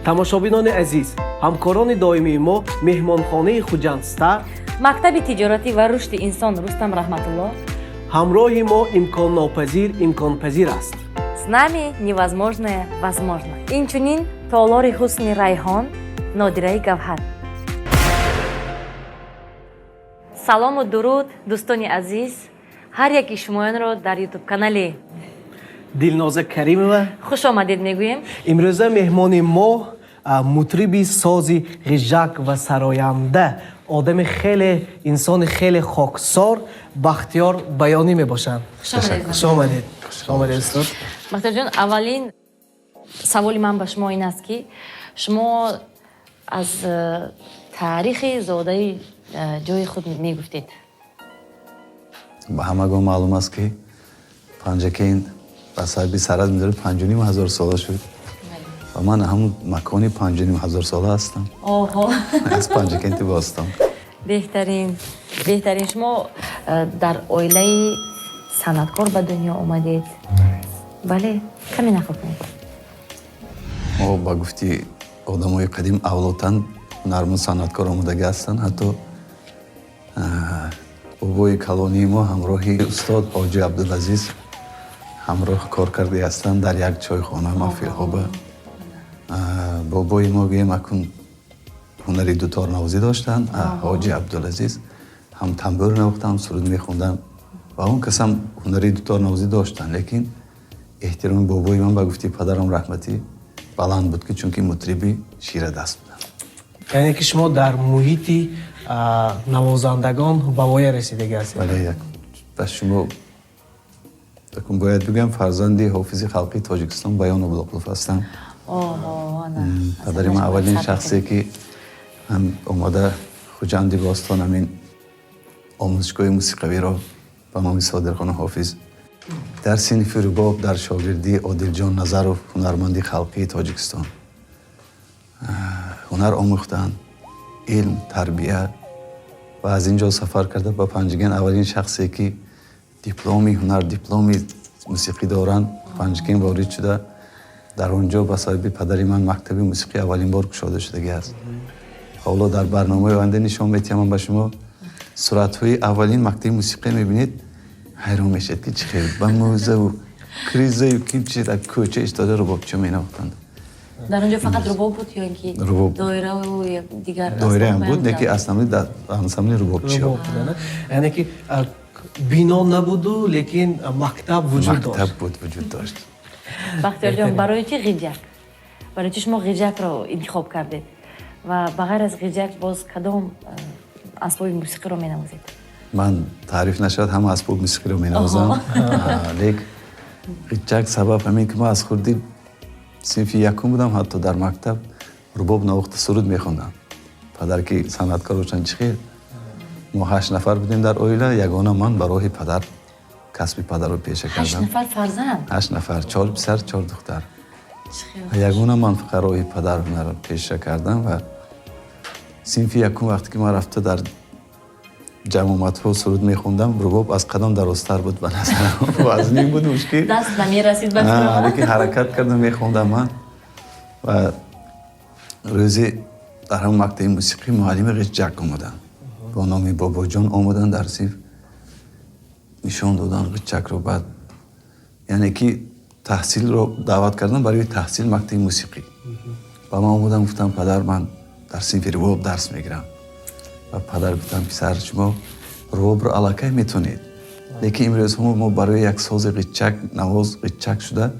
Тамошобинони азиз, ҳамкорони доимии мо меҳмонхонаи Хуҷанд Стар, мактаби тиҷоратӣ ва рушди инсон Рустам Раҳматулло. Ҳамроҳи мо имконнопазир имконпазир аст. С нами невозможное возможно. Инчунин толори ҳусни Райҳон, Нодираи Гавҳар. Салому дуруд, дӯстони азиз, ҳар яки шумоёнро дар Ютуб-канали Дилноза Каримова хуш омадед мегӯем. Имрӯза меҳмони мо мутриби сози ғижак ва сароянда, одами хеле, инсони хеле хоксор Бахтиёр Баёнӣ мебошанд. Хуш омадед. Хуш омадед, хуш омадед, устод. Бахтиёрҷон, аввалин саволи ман ба шумо ин аст, ки шумо аз таърихи зодаи ҷои худ мегуфтед. Ба ҳамагон маълум аст, ки Панҷакент ба сабаби сарҳад медорад 5500 сола шуд ва ман ҳамун макони 5500 сола ҳастам. Оҳо. Аз Панҷакенти бостон. Беҳтарин, беҳтарин. Шумо дар оилаи санъаткор ба дунё омадед, бале? Каме нақл кунед. Мо, ба гуфти одамои қадим, авлотан ҳунарманд, санъаткор омодагӣ ҳастанд. Ҳатто бобои калонии мо ҳамроҳи устод Ҳоҷи Абдулазиз ҳамроҳ кор карда ҳастанд дар як чойхона, маҳфилҳоба. Бобои мо, гӯем, акун ҳунари дуторнавозӣ доштанд. Ҳоҷи Абдулазиз ҳам тамбур навохтанд, суруд мехонданд ва он кас ҳам ҳунари дуторнавозӣ доштанд, лекин эҳтироми бобои ман, ба гуфти падарам раҳматӣ, баланд буд, ки чунки мутриби ширадаст буданд. Яъне ки шумо дар муҳити навозандагон ба воя расидагӣ ҳастед. Бале, ба шумо акун бояд бигӯям, фарзанди ҳофизи халқии Тоҷикистон Баён Облоқулов ҳастам. Падари ман аввалин шахсе, ки ҳам омада Хуҷанди бостон, ҳамин омӯзишгоҳи мусиқавиро ба номи Содирхони Ҳофиз дар синфи рубоб дар шогирдии Одилҷон Назаров, ҳунарманди халқии Тоҷикистон, ҳунар омӯхтанд, илм, тарбия, ва аз ин ҷо сафар карда ба Панҷакент. Аввалин шахсе, ки дипломи ҳунар, дипломи мусиқӣ доранд, Панҷакент ворид шуда, дар он ҷо ба сабаби падари ман мактаби мусиқӣ аввалин бор кушода шудагӣ аст. Ҳоло дар барномаи оянда нишон метиҳам ман ба шумо суратҳои аввалин мактаби мусиқӣ. Мебинед, ҳайрон мешавед, ки чӣ хел ба мӯзаву кризаю ки чи дар кӯча истода рубобча менавохтанд. Дар он ҷо фақат рубоб буд ё ин ки Рубоб. доираву дигар Доираам буд, асбобҳоям лекин буданд? Основной ансамбли рубобчиҳо. Рубоб буда, не? Яъне ки бино набуду, лекин мактаб вуҷуд дошт. Мактаб буд, вуҷуд дошт. Бахтиёрҷон, барои чӣ ғиҷак? Барои чӣ шумо ғиҷакро интихоб кардед ва ба ғайр аз ғиҷак боз кадом асбоби мусиқиро менавозед? Ман, таъриф нашавад, ҳама асбоби мусиқиро менавозам, лек ғиҷак сабаб ҳамин, ки ман аз хурдӣ, синфи якум будам, ҳатто дар мактаб рубоб навохта суруд мехондам. Падар, ки санъаткор бошанд, чӣ хел? Мо ҳашт нафар будем дар оила, ягона ман ба роҳи падар, касби падарро пеша Ҳашт кардам. нафар фарзанд? Ҳашт нафар, чор писар, чор духтар. Чӣ хел? Ва ягона ман фақат роҳи падар, ҳунарро пеша кардам ва синфи якум вақте ки ман рафта дар ҷамъомадҳо суруд мехондам, рубоб аз қадам дарозтар буд ба назарам, вазнин буд, мушкил. Даст намерасид ба фикр. Лекин ҳаракат кардам, мехондам ман. Ва рӯзе дар ҳамон мактаби мусиқӣ муаллими ғиҷак омаданд бо номи Бобоҷон. Омаданд, дар синф нишон доданд ғиҷакро. Баъд, яъне ки, таҳсилро даъват кардам барои таҳсил мактаби мусиқӣ. Ба ман омадам, гуфтам: «Падар, ман дар синфи рубоб дарс мегирам». Ва падар гуфтам: «Писар, шумо рубобро аллакай метонед, лекин имрӯзҳо мо барои як сози ғичак навоз, ғичак шуда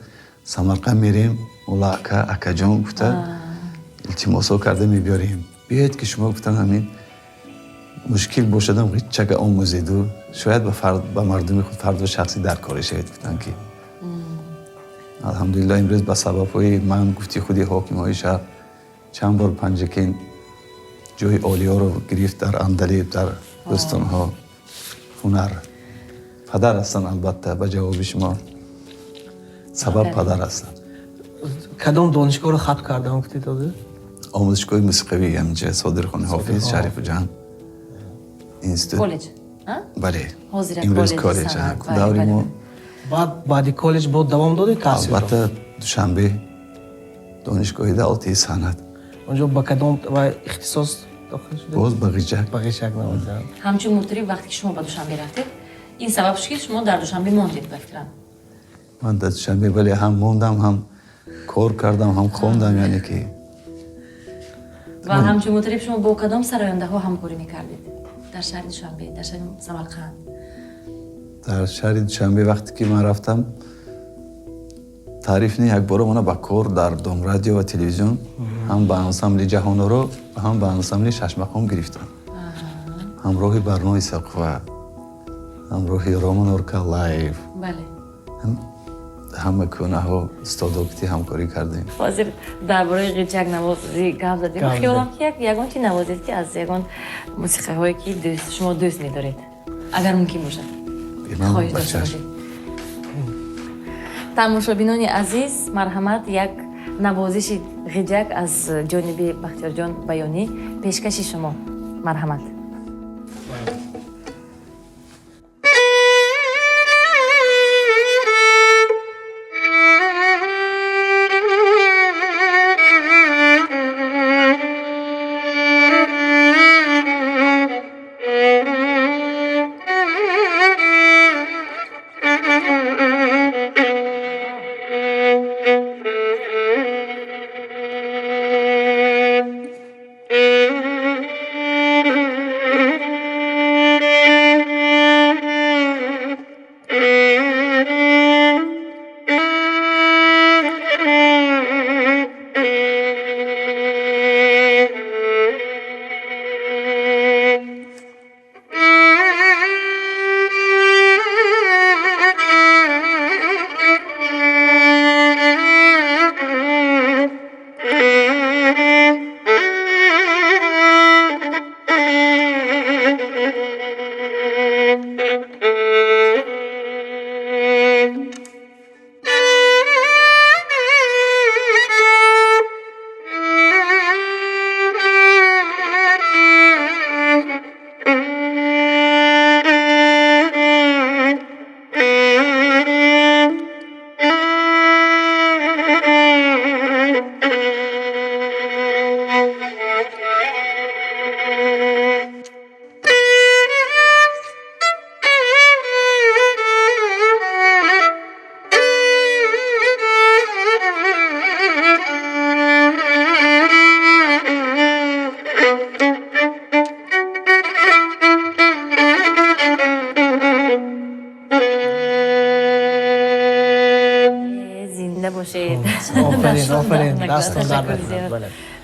Самарқанд мерем, мулла ака, акаҷон гуфта, илтимосҳо карда мебиёрем. Биёед, ки шумо, гуфтан, ҳамин мушкил бошадам, ғичака омӯзеду шояд ба мардуми худ фарду шахсӣ дар корӣ шавед». Гуфтан, ки алҳамдулилло, имрӯз ба сабабҳои ман, гуфти худи ҳокимҳои шаҳр, чанд бор Панҷакент ҷои олиёро гирифт дар Андалиб, дар бӯстонҳо. Ҳунар, падар ҳастанд, албатта. Ба ҷавоби шумо, сабаб падар ҳастанд. Кадом донишгоҳро хатм кардам, гуфтед ҳозир? Омӯзишгоҳи мусиқавӣ ҳаминҷа, Содирхони Ҳофиз, шаҳри Хуҷанд, институт. Коллеҷ, а? Бале. Ҳозира Имрӯз коллеҷи коллеҷ. санъат, бале, Даври бале. мо. Баъд баъди коллеҷ боз давом додед таҳсилро? Албатта, Душанбе. Донишгоҳи давлатии санъат. Онҷо ба кадом ва ихтисос дохил шудед? Боз ба ғиҷак. Ба ғиҷак навозидан. Ҳамчун мутриб вақте ки шумо ба Душанбе рафтед, ин сабаб шуд, ки шумо дар Душанбе мондед, ба фикрам. Ман дар Душанбе, бале, ҳам мондам, ҳам кор кардам, ҳам хондам, яъне ки. Ва ҳамчун мутриб шумо бо кадом сарояндаҳо ҳамкорӣ мекардед дар шаҳри Душанбе, дар шаҳри Самарқанд? Дар шаҳри Душанбе вақте ки ман рафтам, таъриф не, якбора мана ба кор дар Домрадио ва телевизион ҳам ба ансамбли Ҷаҳоноро ва ҳам ба ансамбли Шашмақом гирифтам. Ҳамроҳи Барно Исоқова, ҳамроҳи Роман Оркалаев. Ҳама кӯнаҳо устодокти ҳамкорӣ кардем. Ҳозир дар бораи ғиҷак навозӣ гап задем. Хиёлам ки ягон чи навозед, ки аз ягон мусиқиҳое ки шумо дӯст медоред, агар мумкин бошад. Хоҳиш дошта бошед. Тамошобинони азиз, марҳамат, як навозиши ғиҷак аз ҷониби Бахтиёрҷон Баёнӣ пешкаши шумо. Марҳамат.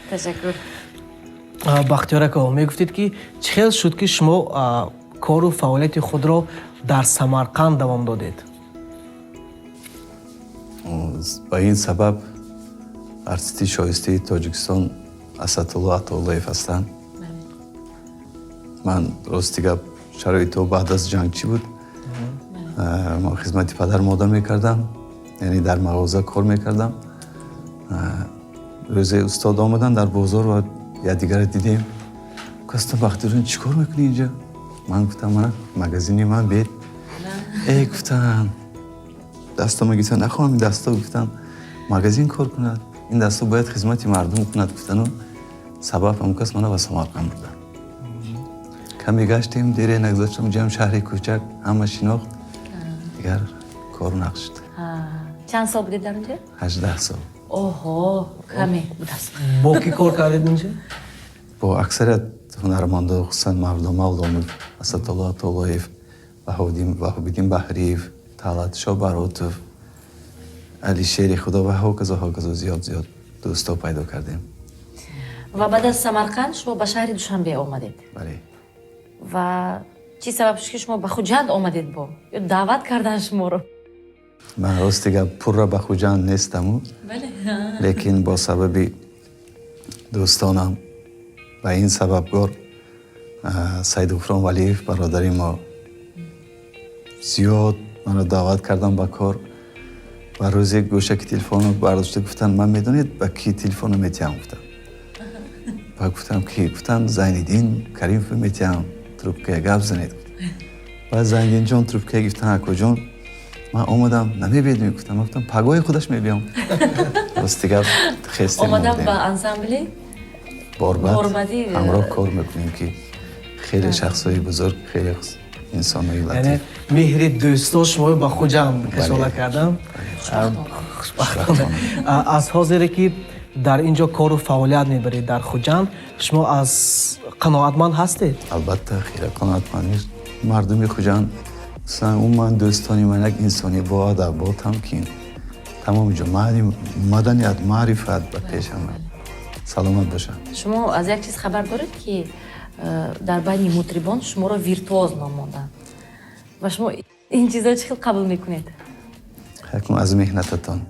Ташаккур. Бахтиёр ако, мегуфтед, ки чӣ хел шуд, ки шумо кору фаъолияти худро дар Самарқанд давом додед? Ба ин сабаб артисти шоистаи Тоҷикистон Асадулло Атоуллоев ҳастанд. Ман, рости гап, шароито баъд аз ҷанг чӣ буд, ман хизмати падар модар мекардам, яъне дар мағоза кор мекардам. Рӯзе устод омаданд дар бозор ва якдигарро дидем. Гуфтам: «Бахтиёрҷон, чӣ кор мекунӣ инҷа?» Ман гуфтам: «Мана магазини ман бед». Э, гуфтанд, дасто мегирифтан, нахоҳам ин дасто, гуфтам, магазин кор кунад, ин дасто бояд хизмати мардум кунад, гуфтану сабаб ҳамон кас мана ба Самарқанд бурданд. Каме гаштем, дере нагузаштам, ҷам шаҳри кӯчак ҳама шинохт, дигар кору нақш шуд. Чанд сол будед дар онҷо? 18 сол. Оҳо, каме будааст. Бо кӣ кор кардед инҷа? Бо аксарият ҳунармандо, хусусан Мавло Мавлонов, Асадулло Атоуллоев, Ваҳобиддин Баҳриев, Талъатшо Баротов, Алишери Худо ва ҳоказо, ҳоказо, зиёд зиёд дӯсто пайдо кардем. Ва баъд аз Самарқанд шумо ба шаҳри Душанбе омадед? Бале. Ва чӣ сабаб шуд, ки шумо ба Хуҷанд омадед, бо ё даъват кардан шуморо? Ман, рости гап, пурра ба Хуҷанд нестаму, лекин бо сабаби дӯстонам ва ин сабабгор Саидғуфрон Валиев, бародари мо, зиёд маро даъват кардам ба кор. Ва рӯзе гӯшаки телефонро бардошта гуфтанд: «Ман медонед, ба кӣ телефонро метиҳам?» Гуфтам. Ба гуфтам: «Кӣ?» Гуфтанд: «Зайниддин Каримов метиҳам трубкая, гап занед». Баъд Зайниддинҷон трубкая гирифтан: «Акоҷон, Ман омадам, намебиед, мегуфтам. Ман гуфтам, пагоҳи худаш мебиём. Рости гап, хестем. Омадам ба ансамбли Борбад. Борбадӣ. Ҳамроҳ кор мекунем, ки хеле шахсҳои бузург, хеле инсонҳои Яъне латиф. Меҳри дӯсто шуморо ба Хуҷанд кашола кардам. Хушбахтона. Аз ҳозире ки дар ин ҷо кору фаъолият мебаред, дар Хуҷанд, шумо аз қаноатманд ҳастед? Албатта, хеле қаноатманд. Мардуми Хуҷанд, хусусан умуман дӯстони ман, як инсони боадаб, бо тамкин, тамоми ҷо маданият, маърифат ба пеш, ҳама саломат бошанд. Шумо аз як чиз хабар доред, ки дар байни мутрибон шуморо виртуоз ном монданд ва шумо ин чизро чӣ хел қабул мекунед? Ҳакм аз меҳнататон,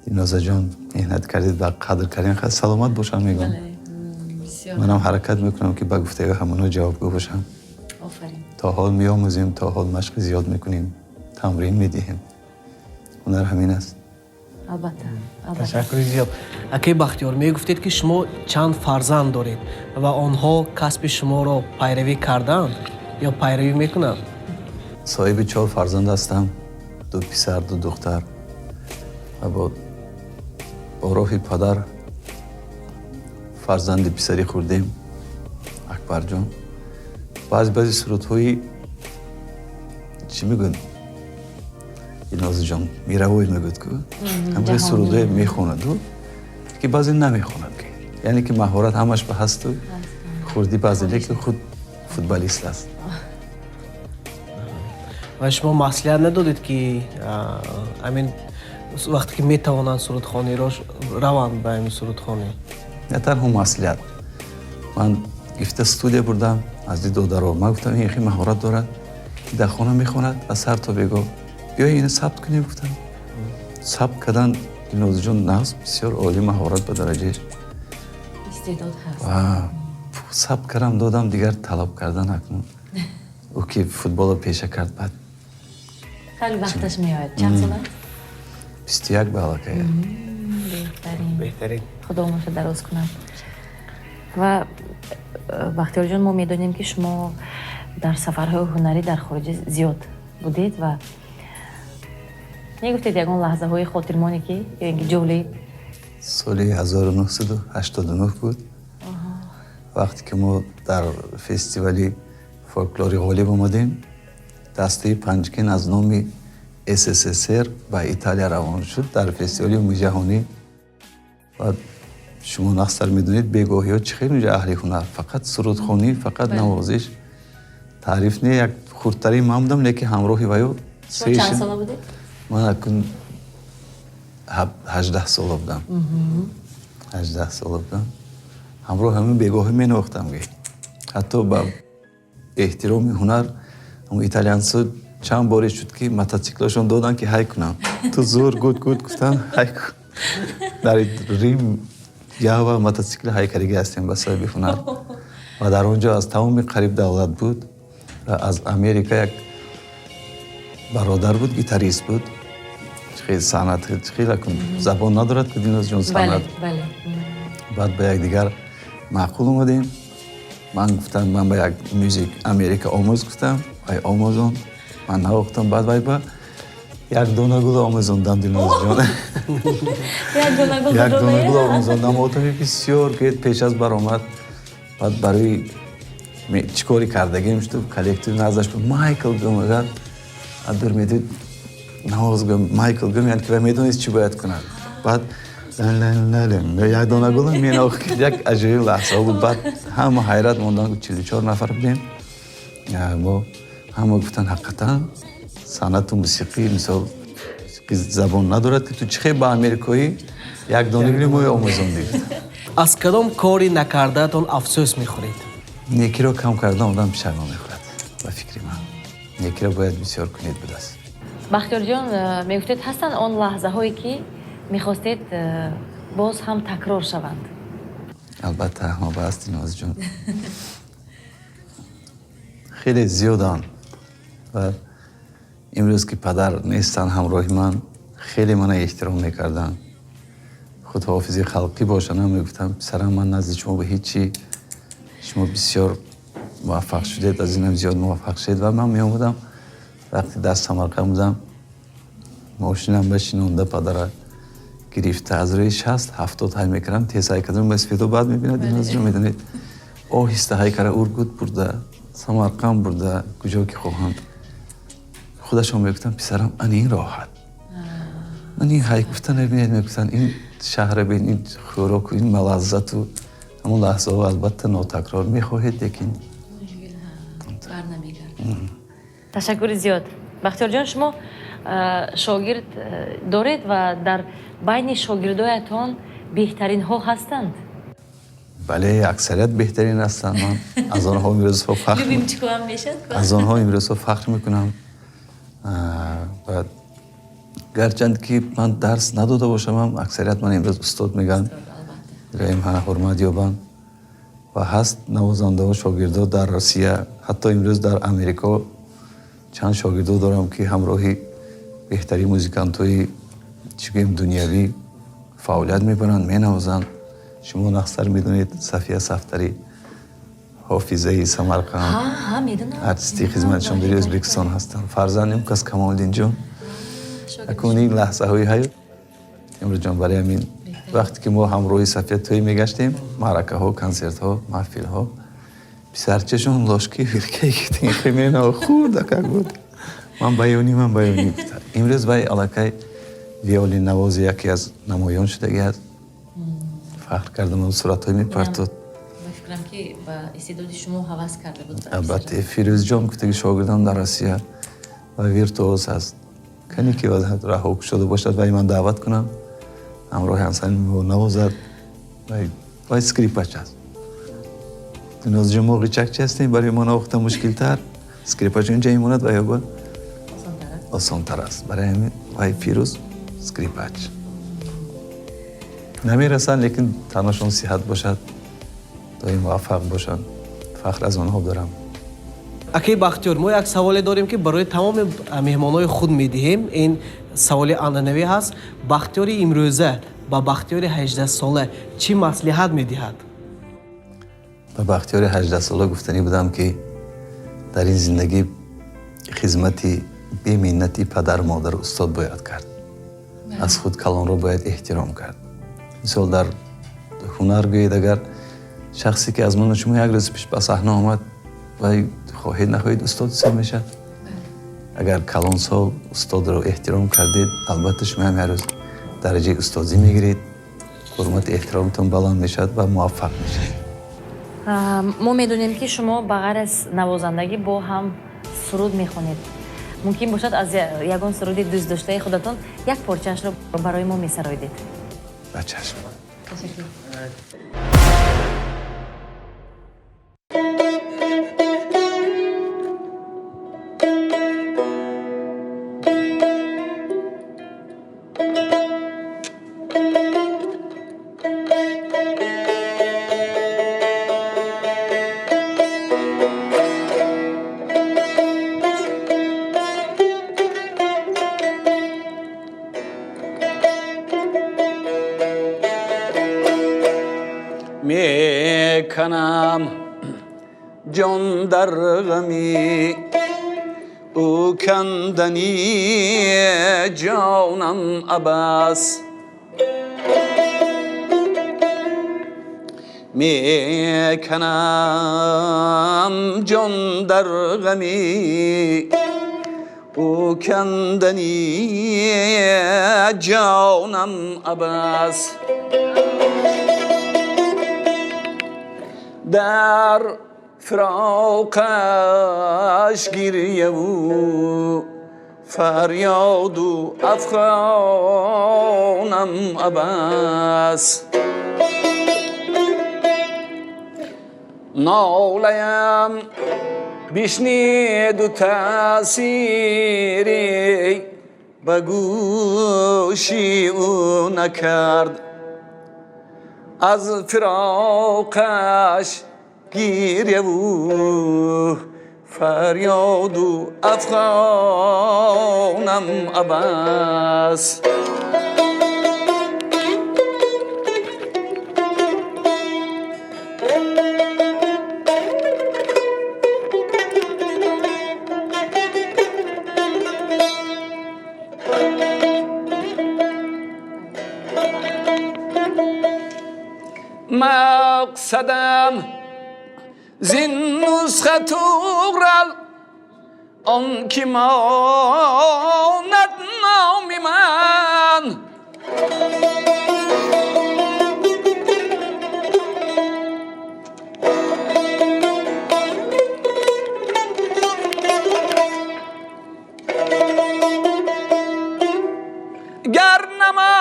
Динозаҷон, меҳнат кардед ва қадр кардем, саломат бошам мегӯям. Манам ҳаракат мекунам, ки ба гуфтаи ҳамоно ҷавобгӯ бошам. Офарин. То ҳол меомӯзем, то ҳол машқи зиёд мекунем, тамрин медиҳем. Ҳунар ҳамин аст. Албатта, албатта. Ташаккури зиёд. Акаи Бахтиёр, мегуфтед, ки шумо чанд фарзанд доред ва онҳо касби шуморо пайравӣ карданд ё пайравӣ мекунанд? Соҳиби чор фарзанд ҳастам: ду писар, ду духтар. Ва бо роҳи падар фарзанди писарӣ хурдем, Акбарҷон. Баъзе сурудҳои, чӣ мегӯянд, Динозаҷон, мировой мегӯяд ку, ҳамаи сурудҳое мехонаду ки баъзе намехонад, ки яъне ки маҳорат ҳамаш ба ҳасту хурдӣ баъзе, лекин худ футболист аст. Ва шумо маслиҳат надодед, ки амин вақте ки метавонанд сурудхониро, раванд ба ҳамин сурудхонӣ? На танҳо маслиҳат, ман гифта студия бурдам аз ди додаро. Ман гуфтам, ин хеле маҳорат дорад, ки дар хона мехонад аз сар то бего, биё ина сабт кунем, гуфтам. Сабт кардан, Дилнозаҷон, нағз, бисёр олӣ, маҳорат ба дараҷааш. Истеъдод ҳаст. Сабт кардам, додам, дигар талаб кардан акнун ӯ ки футболро пеша кард, баъд. Хеле вақташ меояд. Чанд сол аст? 21 ба аллакай. Беҳтарин. Беҳтарин. Худо умрша дароз кунад. Ва Бахтиёрҷон, мо медонем, ки шумо дар сафарҳои ҳунарӣ дар хориҷа зиёд будед ва мегуфтед ягон лаҳзаҳои хотирмоне, ки ё ин ки ҷолиб. Соли 1989 буд, вақте ки мо дар фестивали фолклори ғолиб омадем. Дастаи Панҷкен аз номи СССР ба Италия равон шуд дар фестивали умумиҷаҳонӣ. Ва шумо нағзтар медонед, бегоҳиҳо чӣ хел унҷа аҳли ҳунар, фақат сурудхонӣ, фақат навозиш, таъриф не. Як хурдтарин ман будам, лекин ҳамроҳи ваё. Шумо чанд сола будед? Ман акун 18 сола будам, 18 сола будам. Ҳамроҳ ҳамин бегоҳӣ менавохтам, ки ҳатто ба эҳтироми ҳунар ҳамн италиянсо чанд боре шуд, ки мотоциклашон доданд, ки ҳай кунам. Ту зур, гуд, гуд, гуфтан, ҳай кун. Дар Рим ява мотоцикли ҳайкалиги ҳастем ба сабаби ҳунар. Ва дар он ҷо аз тамоми қариб давлат буд ва аз Америка як бародар буд, гитарист буд. Хеле санъат, хеле забон надорад ки, Динозҷон, санъат. Баъд ба якдигар маъқул омадем. Ман гуфтам, ман ба як music Америка омӯз, гуфтам, вай омӯзон, ман навохтам. Баъд вай ба як дона гул омӯзондам, Дилнозҷон, як дона гул омӯзондам. Одами бисёр ки пеш аз баромад, баъд барои чӣ кори кардагим шуд, коллектив наздаш буд. Майкл гум, агар дур медид, навоз гум, Майкл гум, яъне ки вай медонист, чӣ бояд кунад. Баъд як дона гул менавохт. Як аҷоиб лаҳзаҳо буд. Баъд ҳама ҳайрат монданд, 44 нафар будем мо. Ҳама гуфтанд, ҳақиқатан санъату мусиқӣ, мисол, забон надорад, ки ту чӣ хел ба америкоӣ як дона гули мои омӯзондӣ. Аз кадом кори накардаатон афсӯс мехӯред? Некиро кам кардан одам пишаймо мехӯрад. Ба фикри ман, некиро бояд бисёр кунед будааст. Бахтиёрҷон, мегуфтед, ҳастанд он лаҳзаҳое, ки мехостед боз ҳам такрор шаванд. Албатта, ҳама ба ҳасти, Нозиҷон, хеле зиёданд. Ва имрӯз ки падар нестанд ҳамроҳи ман, хеле мана эҳтиром мекарданд. Худ ҳофизи халқӣ бошанд ҳам мегуфтам: «Писарам, ман назди шумо ба ҳечи, шумо бисёр муваффақ шудед, аз инам зиёд муваффақ шудед». Ва ман меомадам, вақте дар Самарқанд будам. Мошинам башинонда падара гирифта аз рӯи 60-70 ҳай мекардам, тез ҳай кардам, велосипедо баъд мебинад, инозҷо медонед. Оҳиста ҳай кара Ургут бурда, Самарқанд бурда, куҷо ки хоҳанд. Худашон мегуфтанд, писарам, ани ин роҳат. Ман ин ҳай гуфта набинед, мегуфтанд, ин шаҳра бин, ин хӯроку, ин малаззату ҳамон лаҳзаҳо албатта нотакрор мехоҳед, лекин Ташаккури зиёд. Бахтиёрҷон, шумо шогирд доред ва дар байни шогирдоятон беҳтаринҳо ҳастанд? Бале, аксарият беҳтарин ҳастанд. Ман аз онҳо имрӯзҳо фахр аз онҳо имрӯзҳо фахр мекунам. Ва гарчанд ки ман дарс надода бошам, аксарият ман имрӯз устод мегӯянд, раим ҳурмат ёбанд. Ва ҳаст навозандаҳо, шогирдо дар Россия, ҳатто имрӯз дар Америко чанд шогирдо дорам, ки ҳамроҳи беҳтарин музикантҳои чӣ гӯем дунявӣ фаъолият мебаранд, менавозанд. Шумо нақстар медонед, Сафия Сафтарӣ, ҳофизаи Самарқанд, артисти хизматшондори Ӯзбекистон ҳастанд. Фарзанди он кас Камолиддинҷон. Акун ин лаҳзаҳои ҳаёт имрӯзҷон, барои ҳамин вақте ки мо ҳамроҳи Сафия тӯй мегаштем, маъракаҳо, консертҳо, маҳфилҳо, писарчашон лошки вилкаи менавохт, хурдакак буд. Ман баёнӣ, ман баёнӣ. Имрӯз вай аллакай виолиннавози яке аз намоён шудагӣ аст. Фахр кардам, суратҳои мепартод. Фикрам ки ба истеъдоди шумо ҳавас карда буд. Албатта, Фирӯзҷон гуфтаги шогирдам дар Россия ва виртуоз аст. Кане ки раҳо кушода бошад, вай ман даъват кунам, ҳамроҳи ансамбл навозад. Вай скрипач аст. Дунёзҷон, мо ғичакчи ҳастем, барои мо навохта мушкилтар. Скрипач унҷа мемонад ва ёба осонтар аст. Барои ҳамин вай Фирӯз скрипач. Намерасанд, лекин танашон сиҳат бошад, доим муваффақ бошанд. Фахр аз онҳо дорам. Акаи Бахтиёр, мо як саволе дорем, ки барои тамоми меҳмонҳои худ медиҳем. Ин саволи анъанавӣ ҳаст. Бахтиёри имрӯза ба Бахтиёри 18-сола чӣ маслиҳат медиҳад? Ба Бахтиёри 18-сола гуфтанӣ будам, ки дар ин зиндагӣ хизмати беминнати падару модару устод бояд кард, аз худ калонро бояд эҳтиром кард. Мисол, дар ҳунар гӯед, агар шахсе ки аз ману шумо як рӯз пеш ба саҳна омад, вай хоҳед нахоҳед устод ҳисоб мешавад. Агар калонсол устодро эҳтиром кардед, албатта шумо ҳам як рӯз дараҷаи устозӣ мегиред, ҳурмати эҳтиромтон баланд мешавад ва муваффақ мешавед. Мо медонем, ки шумо ба ғайр аз навозандагӣ бо ҳам суруд мехонед. Мумкин бошад, аз ягон суруди дӯстдоштаи худатон як порчаашро барои мо месароидед? Ба чашм. Меканам ҷон дар ғами ӯ кандани ҷонам абас, меканам ҷон дар ғами ӯ кандани ҷонам абас, дар фироқаш гирьяву фарёду афғонам абас, нолаям бишниду таъсире ба гӯши ӯ накард, аз фироқаш гирьяву фарёду афғонам абас. Мақсадам зин нусха туғрал он ки монад номи ман. Гар намонад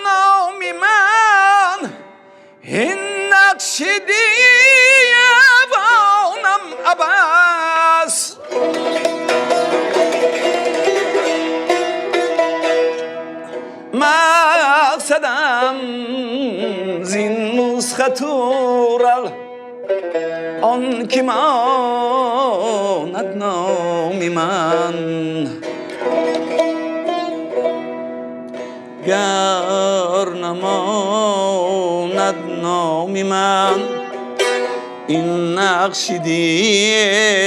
номи ман ин нақши девонам абас. Мақсадам зин нусха турал он ки монад номи ман. Гар намонад номи ман ин нақши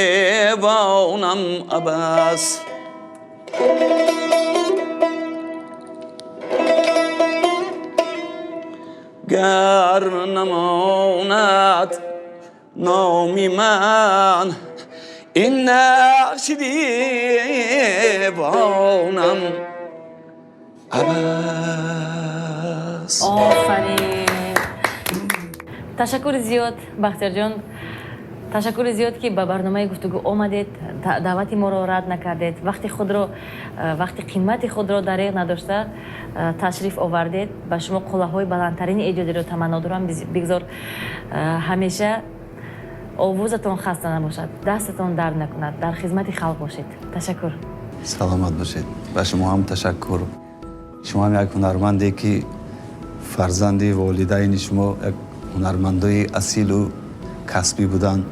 девонам абас. Гар намонад номи ман ин нақши девонам абас. Офарин. Ташаккури зиёд, Бахтиёрҷон. Ташаккури зиёд, ки ба барномаи гуфтугӯ омадед, даъвати моро рад накардед, вақти худро, вақти қимати худро дареғ надошта ташриф овардед. Ба шумо қуллаҳои баландтарини эҷодиро таманно дорам. Бигзор ҳамеша овозатон хаста набошад, дастатон дард накунад, дар хизмати халқ бошед. Ташаккур. Саломат бошед. Ба шумо ҳам ташаккур. Шумо ҳам як ҳунарманде, ки фарзанди волидайни шумо як ҳунармандои асилу касбӣ буданд,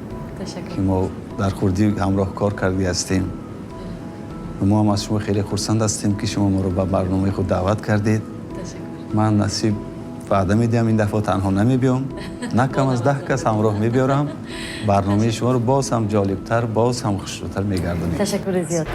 ки мо дар хурдӣ ҳамроҳ кор карда ҳастем. Мо ҳам аз шумо хеле хурсанд ҳастем, ки шумо моро ба барномаи худ даъват кардед. Ман насиб ваъда медиҳам, ин дафъа танҳо намебиём, на кам аз 10 кас ҳамроҳ мебиёрам. Барномаи шуморо боз ҳам ҷолибтар, боз ҳам хушрӯтар мегардонем. Ташаккури зиёд.